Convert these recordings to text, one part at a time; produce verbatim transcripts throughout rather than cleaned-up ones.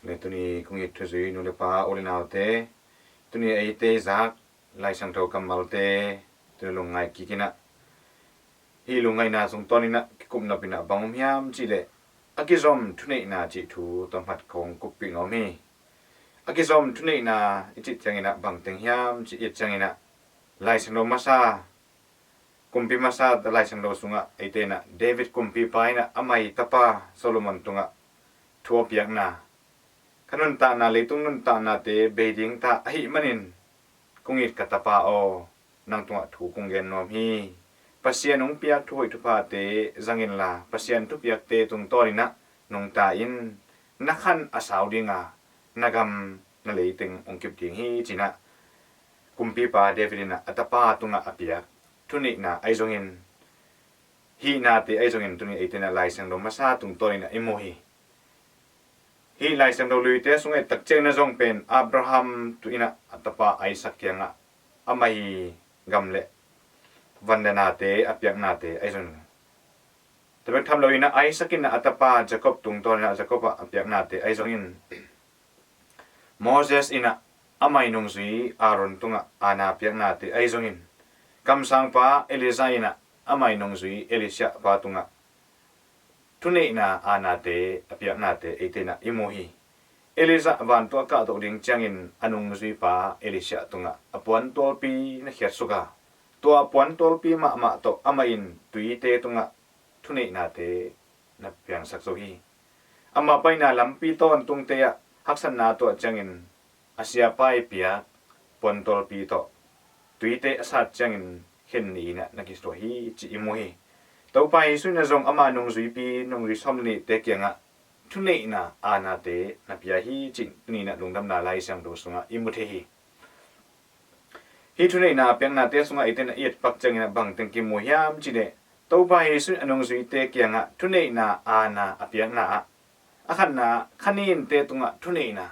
Le tuni kong it thuzui nu le pa, u le naute, tuni eite zak Lai Siangtho kammalte tuni lungngai kik in ah, hih lungngaihna sungtawn in ah kikupnop in ah bang om hiam cih leh, a kizom thuneihna cih thu tawmkhat kong kuppih nuam hi. A kizom thuneihna i cih ciangin ah bang teng hiam cih i et ciangin ah, Lai Siangtho masa, kumpi masa Lai Siangtho sungah eite in ah David kumpipa in ah amah i tapa Solomon tungah thu a piakna, ka nuntakna, leitung nuntaknate bei ding ta ahih manin, kong it ka tapa aw, nang tungah thu kong gen nuam hi. Pasian hong piak thu hoih thuphate zang inla, Pasian thupiakte tungtawn in ah nungta in, na khan a sau ding a, na gam na leiteng hong kip ding hi, ci-in ah kumpipa David in ah a tapa tungah a piak thuneihna ahi zongin, hihnate ahi zongin, tuni eite in ah Lai Siangtho masa tungtawn in ah i mu hi. Hih Lai Siangtho luite sungah i et tak ciangin ah zong pen Abraham tu in ah a tapa Isaac kiangah amah i gam le van le nate a piaknate ahi zongin, tua bek tham lo in ah Isaac in ah a tapa Jacob tungtawn in ah Jacob ah a piaknate ahi zongin, Moses in ah amah i nungzui Aaron tungah aana piaknate ahi zongin, kamsangpa Elijah in ah amah i nungzui Elisha pa tungah thuneihna aanate a piaknate eite in ah i mu hi. Elijah vantung a kahtoh ding ciangin a nungzuipa Elisha tungah a puantualpi na khiatsuk a, tua a puantualpi mahmah tawh amah in tuite tungah thuneihnate na piangsak zo hi. Amah paina lampi tawntungte ah haksatna tuah ciangin a siapa i piak puantualpi tawh tuite a sat ciangin khen ni in ah na kisuah hi, cih i mu hi. Topa Jesuh in ah zong ama nungzuipi, nungzui sawm le nihte kiangah thuneihna aanate na pia hi, cih tuni in ah Lungdamna Lai Siangtho sungah i mu thei hi. Hih thuneihna piaknate sungah eite in ah i et pak ciangin ah bang teng kimu hiam cih leh, Topa Jesuh in a nungzuite kiangah thuneihna aana a piakna ah, a khatna, khaninte tungah thuneihna,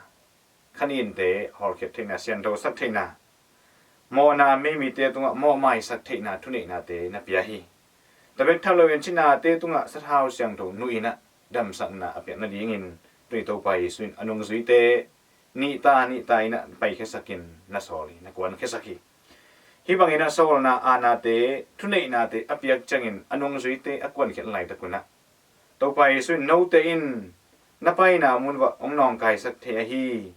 khaninte hawlkhiat theihna, sianthosak theihna, mawhna, meimite tungah mawhmaisak theihna thuneihnate na pia hi. Tua bek tham loin cinate tungah sathau siangtho nuh in ah damsakna a piak nadingin tuni Topa Jesuh in a nungzuite nihta nihta in ah paikhiasak in na sawl hi, na kuankhiasak hi. Hih bangin ah sawlna aanate, thuneihnate a piak ciangin a nungzuite a kuankhiat laitak un ah, Topa Jesuh in, note in na paina mun uah hong nawngkaisak thei ahi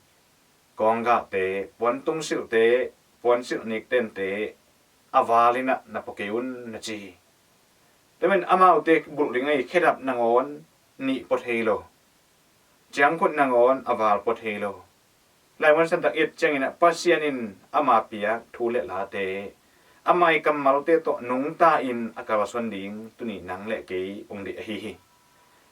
kawnggakte, puantungsilhte, puansilh niktente a val in ah na pua kei un, na ci hi. Tua manin amaute bulh ding ahi khedap nangawn nih pua thei lo, ciangkhut nangawn a val pua thei lo. Laimun Santak i et ciangin ah Pasian in ama piak thu le late, ama i kammalte tawh nungta in a kalsuan ding tuni nang le kei hong deih ahi hi.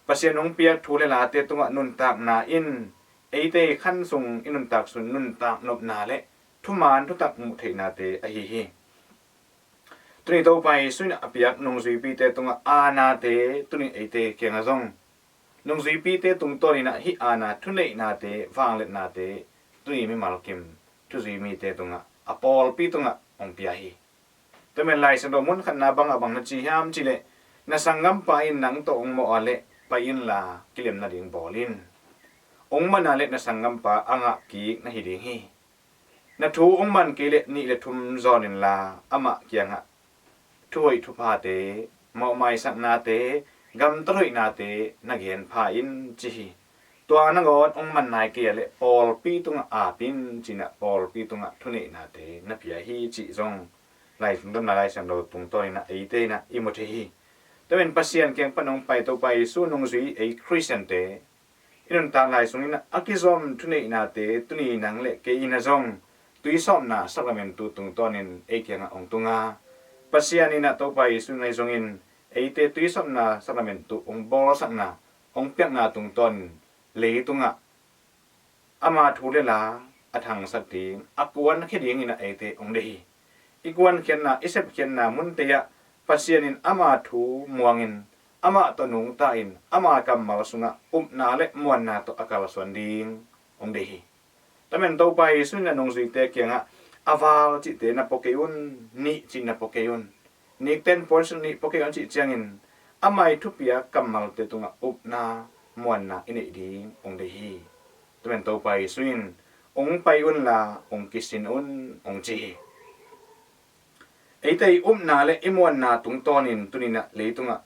Pasian hong piak thu le late tungah nuntakna in eite i khan sung, i nuntak sung nuntak nopna le thuman thutak muh theihnate ahi hi. Tuni Topa Jesuh in a piak nungzuipite tungah aanate tuni eite kiangah zong nungzuipite tungtawn in ah hih aana thuneihnate, vangliatnate tuni mimal kim thuzui mite tungah, a pawlpi tungah hong pia hi. Tua manin Lai Siangtho mun khatna bangah bang na ci hiam cih leh, na sanggampa in nang tawh hong mawh a leh pai inla kilem nading bawl in. Hong man a leh na sanggampa a ngah kik na hi ding hi. Na thu hong man kei leh nih le thum zawn inla amah kiangah thu hoih thuphate, mawhmaisaknate, gamtat hoihnate na gen pha in, ci hi. Tua nangawn hong man nai kei a leh pawlpi tungah ap in, ci-in ah pawlpi tungah thuneihnate na pia hi, cih zong Lai Lungdamna Lai Siangtho tungtawn in ah eite in ah i mu thei hi. Tua manin Pasian kiang pan hong pai Topa Jesuh nungzui ei Khristiante i nuntak lai sungin ah a kizom thuneihnate tuni nang le kei in ah zong tuisawpna sakramentu tungtawnin ei kiangah hong tung a, Pasian in ah Topa Jesuh in ahi zongin eite tuisawpna sakramentu hong bawlsakna, hong piakna tungtawnin leitungah ama thu le la a thangsak ding, a kuankhia dingin ah eite hong deih hi. I kuankhiatna, i sepkhiatna munte ah Pasian in ama thu muangin, amah tawh nungta in, ama kammal sungah upna le muanna tawh a kalsuan ding hong deih hi. Tua manin Topa Jesuh in a nungzuite kiangah a val cihte na pua kei un, nih cih na pua kei un, nikten puansilh nih pua kei un cih ciangin ama i thupiak kammalte tungah upna, muanna i neih ding hong deih hi. Tua in Topa Jesu in, "Hong pai unla hong kisin un," hong ci hi. Eite i upna le i muanna tungtawnin tuni-in ah leitungah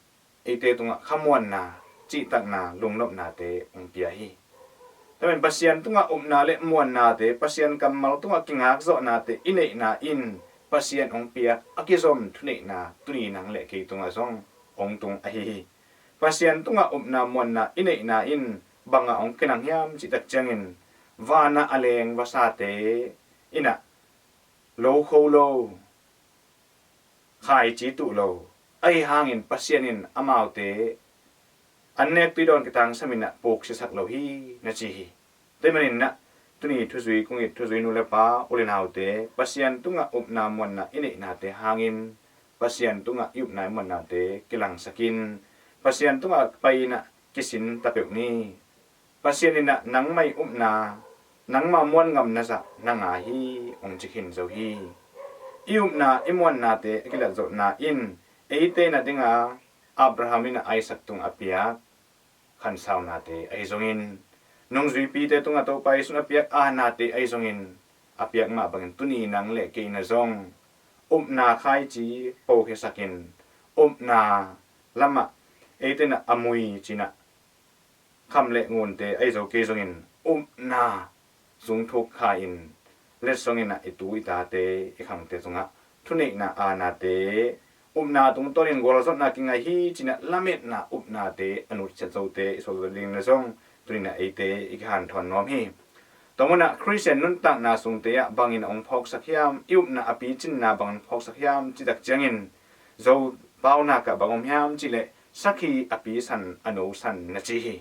eite tungah khamuanna, cihtakna, lungnopnate hong pia hi. Tua in Pasian tungah upna le muannate, Pasian kammal tungah kingakzawhnate i neihna in Pasian hong piak a kizom thuneihna tuni nang le kei tungah zong hong tung ahi hi. Pasian tungah upna muanna i neihna in bangah hong kinang hiam cih tak ciangin, vanah a leng vasate in ah lo kho lo, khaici tuh lo, ahi hangin Pasian in amaute an nek tui dawn kitangsam in ah puksiasak lo hi, na ci hi. Tua ahih manin ah tuni thuzui kong it thuzui nu le pa, u le naute, Pasian tungah upna muanna i neihnate hangin Pasian tungah i upna i muannate kilangsakin Pasian tungah pai in ah kisin ta peuh ni. Pasian in ah nangmah i upna, nangmah muan ngam na zah na ngah hi, hong ci khin zo hi. I upna i muannate a kilatzawhna in eite in a dinga Abraham in ah Isaac tungah a piak khansaunate ahi zongin, nungzuipite tungah Topa Jesu in a piak aanate ahi zongin, a piak mah bangin tuni nang le kei in ah zong upna khaici pokhiasakin, upna lamah eite in ah a mui ci-in ah kham le ngunte ahi zo kei zongin, upna zungthuk kha-in, letsong in ah i tu i tate, i khangte tungah thuneihna aanate, upna tungtawnin gualzawhna kingai hi ci-in ah lametna upnate a nutsiat zote i suakzawh dingin ah zong tuni-in ah eite i kihanthawn nuam hi. Tua munah Khristian nuntakna sungte ah bangin hong phawksak hiam, i upna a picinna bangin phawksak hiam cih tak ciangin, Zo paunak ah bang om hiam cih leh, sakhi a pi san a no san, na ci hi.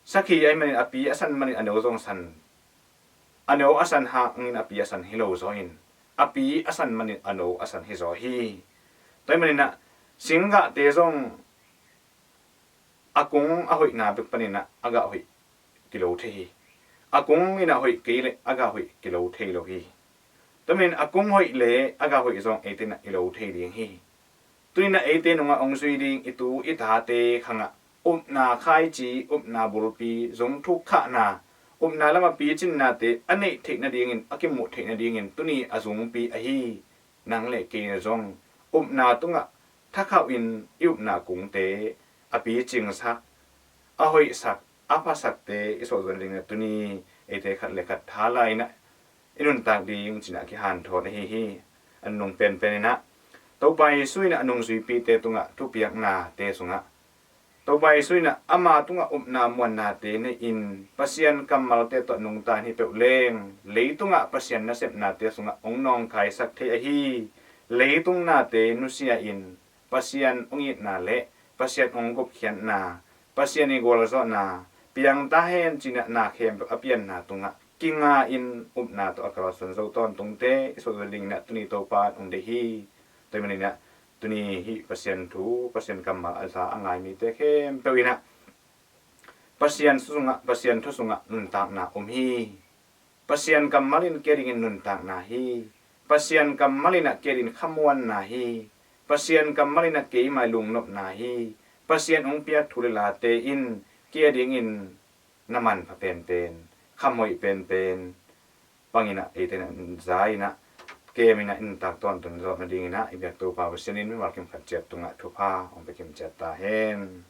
Sakhi ahih manin a pi a san manin a no zong san, a no a san hangin a pi a san hi lo zaw in, a pi a san manin a no a san hi zaw hi. Tua ahih manin ah singgahte zong a kung a hoihna bek panin ah a gah hoih kilo thei hi. A kung in ah hoih kei leh a gah hoih kilo thei lo hi. Tua ahih manin a kung hoih le a gah hoih zong eite in ah i lo thei ding hi. Tuni-in ah eite nungah hong zui ding i tu i tate khangah upna khaici, upna bulpi, zungthuk khahna, upna lamah picinnate a neih theih nadingin, a kimuh theih nadingin tuni a zungpi ahi nang le kei in ah zong upna tungah thakhauhin i upna kungte a picingsak, a hoihsak, a phasakte i suakzawh nadingin ah tuni eite khat le khat thala in ah i nuntak ding ci-in ah kihanthawn ahi hi. A nunung penpen in ah Topa Jesu in ah a nungzuipite tungah thupiaknate sungah, Topa Jesu in ah ama tungah upna muannate nei-in Pasian kammalte tawh nungta in hi peuh leng, leitungah Pasian nasepnate sungah hong nawngkaisak thei ahi, leitung nate nusia-in Pasian hong itna le Pasian hong gupkhiatna, Pasian i gualzawhna, piang ta hen ci-in ah na khempeuh a pianna tungah kinga-in upna tawh a kalsuan zo tawntungte i suakzawh dingin ah tuni Topa in hong deih hi. Tua ahih manin ah tuni hih Pasian thu, Pasian kammal a za a ngai mite khempeuh in ah Pasian thu sungah, Pasian thu sungah nuntakna om hi. Pasian kammal in kei adingin nuntakna hi. Pasian kammal in ah kei adingin khamuanna hi. Pasian kammal in ah keima lungnopna hi. Pasian hong piak thu le late in kei adingin na manpha penpen, khamhoih penpen, bangin ah eite in ah za in ah kem in ah i nuntak tawntung zawh nadingin ah i biak Topa Pasian in mimal kim khat ciat tungah thupha hong pia kim ciat ta hen.